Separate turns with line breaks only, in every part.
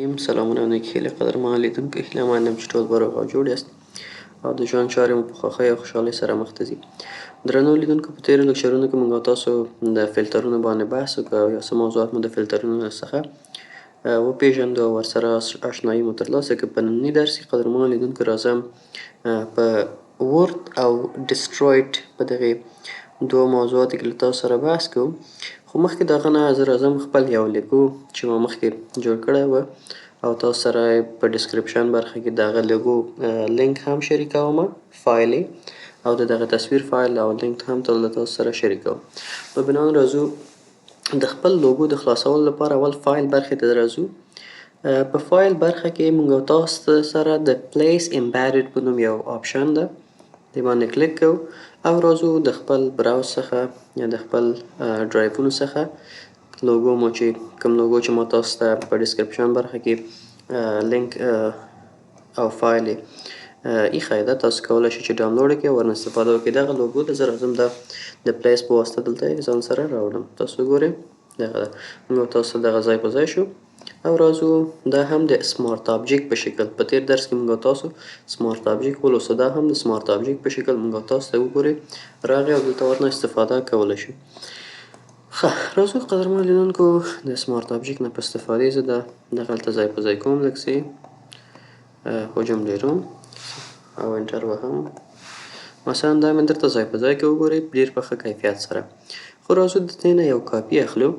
سلامونه او نیکې هیلې قدرمنو لیدونکو، هیله من یم چې ټول به روغ او جوړ یاست او د ژوند چارې مو په خوښۍ او خوشحالۍ سره مخته ځي. درنو لیدونکو، په تېرو لیکچرونو کې موږ او تاسو د فلترونو باندې بحث وکړ او یو څه موضوعات مو د فلترونو څخه وپېژندو او ورسره اشنايي مو ترلاسه کړه. په ننني درس کې قدرمنو لیدونکو راځم په ورد او ډسټرویډ په دغې دوو موضوعاتو کې له تاسو سره بحث کوم. خو مخکې د هغه نه زه راځم خپل یو لوګو چې ما مخکې جوړ کړی و او تاسو سره په ډسکرپشن برخه کې د هغه لوګو لینک هم شریکوم، فایل یې او د دغه تصویر فایل او لینک هم له تاسو سره شریکوم. نو بناً راځو د خپل لوګو د خلاصولو لپاره اول فایل برخې ته راځو. په فایل برخه کې موږ او تاسو سره د پلیس امبیډډ په نوم یو آپشن ده، دې باندې کلیک کوو او راځو د خپل براوز څخه یا د خپل ډرایوونو څخه لوګو مو چې کوم لوګو چې ما تاسو ته په ډسکرپشن برخه کې لینک او فایل یې ایښی ده، تاسو کولی شئ چې ډاونلوډ یې کړئ او ورنه استفاده وکړئ. دغه لوګو ته زه راځم دا د پلیس په واسطه دلته یې ځان سره راوړم. تاسو وګورئ دغه ده، موږ تاسو دغه ځای په ځای شو او راځو دا هم د سمارټ آبجیکټ په شکل. په تېر درس کې موږ تاسو سمارټ آبجیکټ ولوسته، دا هم د سمارټ آبجیکټ په شکل موږ تاسو ته وګورئ راغی او دلته ورنه استفاده کولی شو. ښه، راځو قدرمنو لیدونکو د سمارټ آبجیکټ نه په استفادې زه دا دغلته ځای په ځای کوم، لږ څه حجم ډېروم او انټر وهم. مثلا دا مې درته ځای په ځای کې وګورئ ډېر په ښه کیفیت سره. خو راځو د دې نه یو کاپي اخلو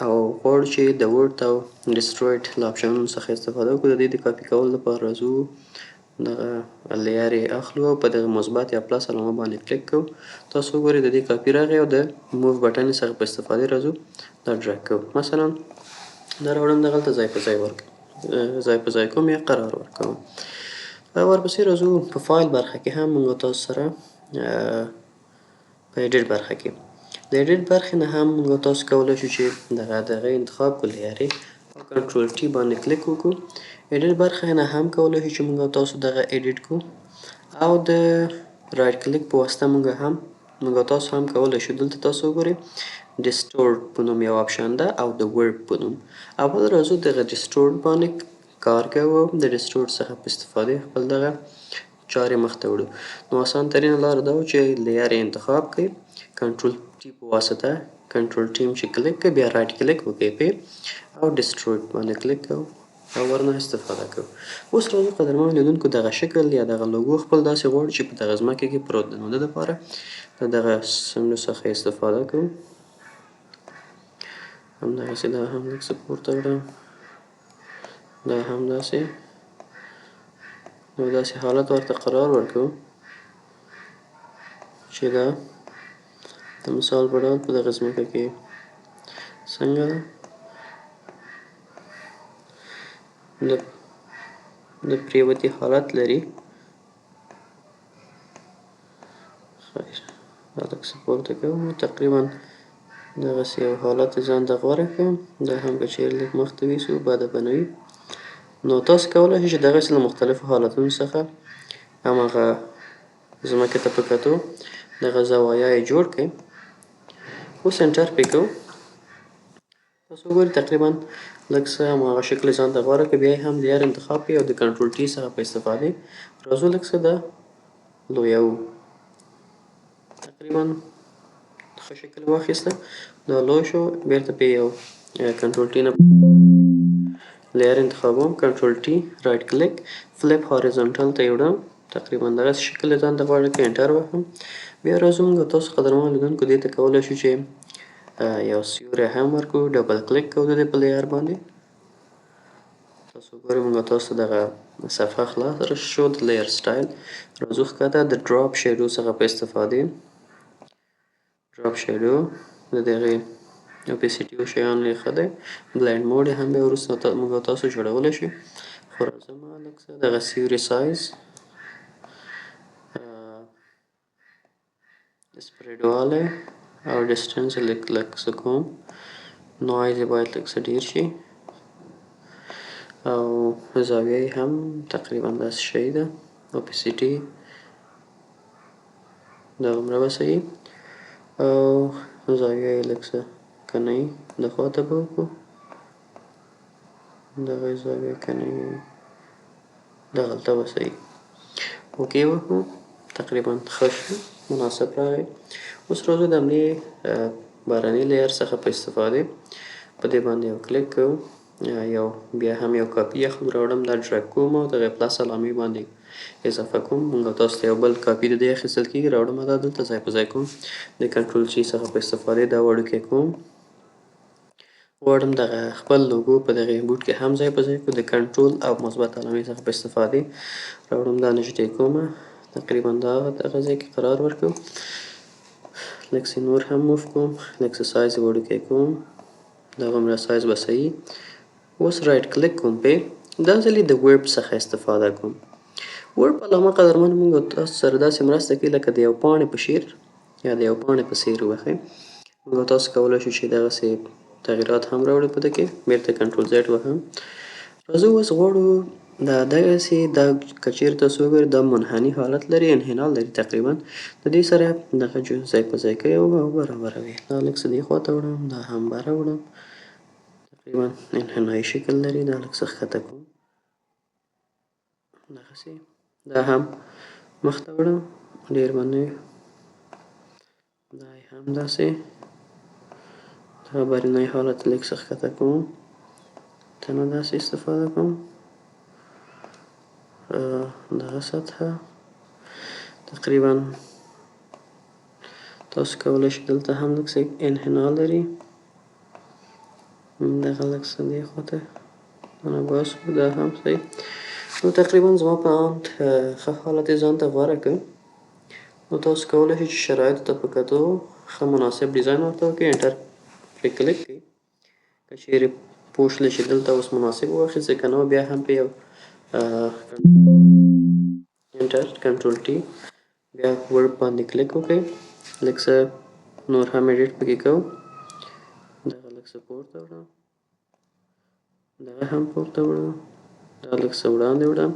او غواړو چې د ورډ او ډسټرویډ له آپشنونو څخه استفاده وکړو. د دې د کاپي کولو لپاره راځو دغه لیر یې اخلو او په دغه مثبت یا پلس علامه باندې کلیک کوو. تاسو وګورئ د دې کاپي راغی او د موو بټن څخه په استفادې راځو دا ډرګ کوو. مثلا دا راوړم دغلته ځای په ځای ورکوم، ځای په ځای کوم یا قرار ورکوم. ورپسې راځو په فایل برخه کې هم موږ تاسو سره په ایډیټ برخه کې د ایډیټ برخې نه هم موږ تاسو کولی شو چې دغه دغه انتخاب کړو لیر یې او کنټرول ټي باندې کلیک وکړو. ایډیټ برخه نه هم کولی شو چې موږ تاسو دغه ایډیټ کړو او د رایټ کلیک په واسطه موږ تاسو هم کولی شو. دلته تاسو وګورئ ډسټورټ په نوم یو آپشن ده او د ورب په نوم. اول راځو دغه ډسټورټ باندې کار کوو، د ډسټورټ څخه په استفادې خپل دغه چارې مخته وړو. نو اسان ترینه لاره دا وه چې لیر یې انتخاب کړئ، کنټرول ټي په واسطه کنټرول ټي چې کلیک کړئ، بیا رایټ کلیک وکړئ پې او ډسټرویډ باندې کلیک کوو او ورنه استفاده کوو. اوس راځو قدرمنو لیدونکو دغه شکل یا دغه لوګو خپل داسې غواړو چې په دغه ځمکه کې پروت دی. نو د دې لپاره د دغه څنډو څخه استفاده کوو، همدغسې دا هم لږ څه پورته وړم، دا هم داسې یو داسې حالت ورته قرار ورکوو چې دا د مثال په ډول په دغه ځمکه کې څنګه ده د پریوتي حالت لري. خیر، دا لږ څه پورته کوو، تقریبا دغسې یو حالت یې ځان ته غوره کړ. دا هم که چېرې لږ مخته ویسو بده به نه وي. نو تاسو کولی شئ چې دغسې له مختلفو حالتونو څخه هماغه ځمکې ته په کتو دغه زوایا یې جوړ کړئ. اوس انټر پرې کوو، تاسو وګورئ تقریبا لږ څه هماغه شکل یې ځان ته غوره کړ. بیا یې هم لیر انتخاب کړئ او د کنټرول ټي څخه په استفادې راځو لږ څه دا لویوو، تقریبا ښه شکل واخیسته. دا لوی شو، بېرته پرې یو کنټرول ټي نه لیر انتخابوم، کنټرول ټي رایټ کلیک فلیپ هاریزونټل ته یې وړم، تقریبا دغسې شکل یې ځان ته غوره کړ. انټر وهم. بیا راځو موږ تاسو قدرمنو لیدونکو دې ته کولی شو چې یو سیوری هم ورکړو. ډبل کلیک کوو د دې په لیر باندې، تاسو ګورئ موږ تاسو ته دغه صفحه خلاصه شو د لیر سټایل. راځو ښکته د ډراپ شیډو څخه په استفادې ډراپ شیډو د دغې اوپیسیټي او شیانو یې ښه دی، بلینډ موډ یې هم بیا وروسته موږ تاسو جوړولی شو. خو راځم لږ څه دغه سیوري سایز سپریډوالی او ډسټنس یې لږ لږ څه کوم، نوایز یې باید لږ څه ډېر شي او زاویه یې هم تقریبا داسې شی ده. اوپیسیټي دغومره به صحیح او زاویه یې لږ څه که نه وي د خوا ته به وکړو. دغه زاویه کنې دغلته به صحیح okay وهو. تقریبا ښه شو، مناسب راغی. اوس راځو د همدې بهرني layer څخه په استفادې په دې باندې یو کلیک کوو، یو بیا هم یو کاپي اخلو، راوړم دا drag کوم او دغه plus علامې باندې اضافه کوم. موږ تاسو ته یو بل کاپي د دې اخیستل کېږي، راوړم دا دلته ځای په ځای کوم. د control C څخه په استفادې دا وړوکی کوم. غواړم دغه خپل لوګو په دغه بوټ کې هم ځای په ځای کړو. د کنټرول او مثبت علامې څخه په استفادې راوړم دا نږدې کوم، تقریبا دا دغه ځای کې قرار ورکوم. لږ څه نور هم move کوم، لږ څه سایز یې وړوکی کوم، دغومره سایز به صحیح. اوس right click کوم پې، دا ځل یې د warp څخه استفاده کوم. warp علامه قدرمن موږ تاسو سره داسې مرسته کوي لکه د یو پاڼې په شیر یا د یو پاڼې په څېر وبخښئ. موږ تاسو کولی شو چې دغسې تغیرات هم راوړو په ده کې. بېرته control Z وهم. راځو اوس غواړو دا دغسې دا که چېرې تاسو وګورئ دا منحني حالت لري، انحنا لري تقریبا. د دې سره دغه ځای په ځای کوي او برابروي. دا لږ څه دې خوا ته وړم، دا هم بره وړم، تقریبا انحنایي شکل لري. دا لږ څه ښکته کوم دغسې، دا هم مخته وړم ډېر به نه وي، دا یې هم داسې. دا برنی حالت لږ څه ښکته کوم، ته نه داسې استفاده کوم. دغه سطحه تقریبا تاسو کولی شئ دلته هم لږ څه انحنا لري، دغه لږ څه دې خوا ته نه باسو، دا هم صحیح. نو تقریبا زما په اند ښه حالت یې ځان ته غوره کړ. نو تاسو کولی شئ چې شرایطو ته په کتو ښه مناسب ډیزاین ورته وکړئ. enter پرې کلیک کړئ. که چیرې پوه شولئ چې دلته اوس مناسب واخیستئ، که نه بیا هم په یو enter control T بیا warp باندې کلیک وکړئ. لږ څه نور هم edit پکې کوو. دغه لږ څه پورته وړم، دغه هم پورته وړو، دا لږ څه وړاندې وړم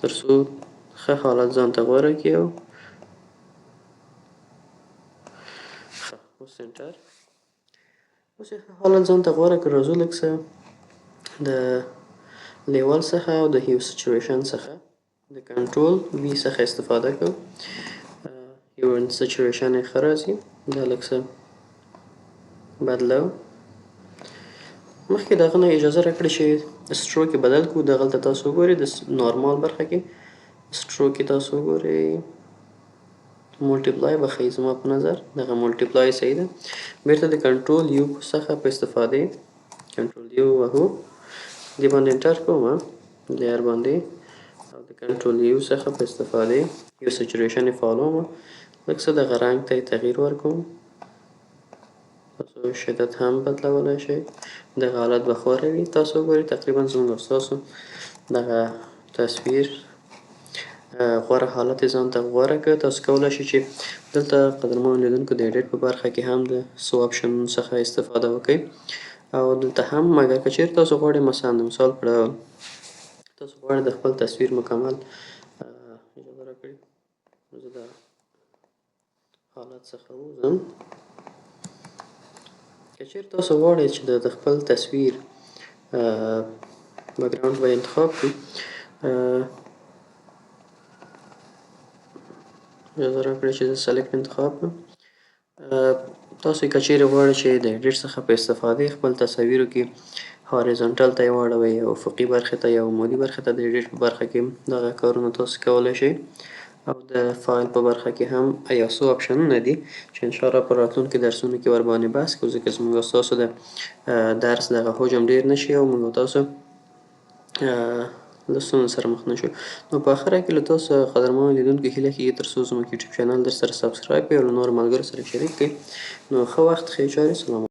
تر څو ښه حالت ځان ته غوره کړي. او ښه اوس enter، اوس یې ښه حالت ځان ته غوره کړ. راځو لږ څه د level څخه او د hue saturation څخه د control V څخه استفاده کوو. hue saturation یې ښه راځي، دا لږ څه بدلو. مخکې د هغه نه اجازه راکړئ چې stroke یې بدل کړو. دغلته تاسو وګورئ د نورمال برخه کې stroke یې تاسو وګورئ، multiply به ښه وي زما په نظر، دغه multiply صحیح ده. بېرته د control U څخه په استفادې control U وهو، دې باندې enter کوم layer باندې، او د control U څخه په استفادې hue saturation یې فعالوم. لږ څه دغه رنګ ته یې تغییر ورکوم، تاسو شدت هم بدلولی شئ، دغه حالت به غوره وي. تاسو وګورئ تقریبا زموږ او ستاسو دغه تصویر غوره حالت یې ځان ته غوره کړ. تاسو کولی شئ چې دلته قدرمنو لیدونکو د edit په برخه کې هم د څو آپشنونو څخه استفاده وکړئ او دلته هم. مګر که چېرې تاسو غواړئ مثلا د مثال په ډول تاسو غواړئ د خپل تصویر مکمل اجازه راکړئ زه د حالت څخه ووځم. که چېرې تاسو غواړئ چې د خپل تصویر background به انتخاب کړئ، اجازه راکړئ چې زه select انتخاب کړم. تاسو که چېرې غواړئ چې د edit څخه په استفادې خپل تصاویرو کې horizontal ته یې واړوئ یا افقي برخې ته یا عمودي برخې ته د edit په برخه کې دغه کارونه تاسو کولی شئ. او د فایل په برخه کې هم یو څو آپشنونه دي چې انشاءالله په راتلونکو درسونو کې ورباندې بحث کوو، ځکه زموږ او ستاسو د درس دغه حجم ډېر نه شي او موږ او تاسو له ستونزو سره مخ نه شو. نو په اخره کې له تاسو قدرمنو لیدونکو هیله کېږي تر څو زموږ یوټیوب channel در سره subscribe کړئ او له نورو ملګرو سره شریک کړئ. نو ښه وخت، ښې چارې، سلام.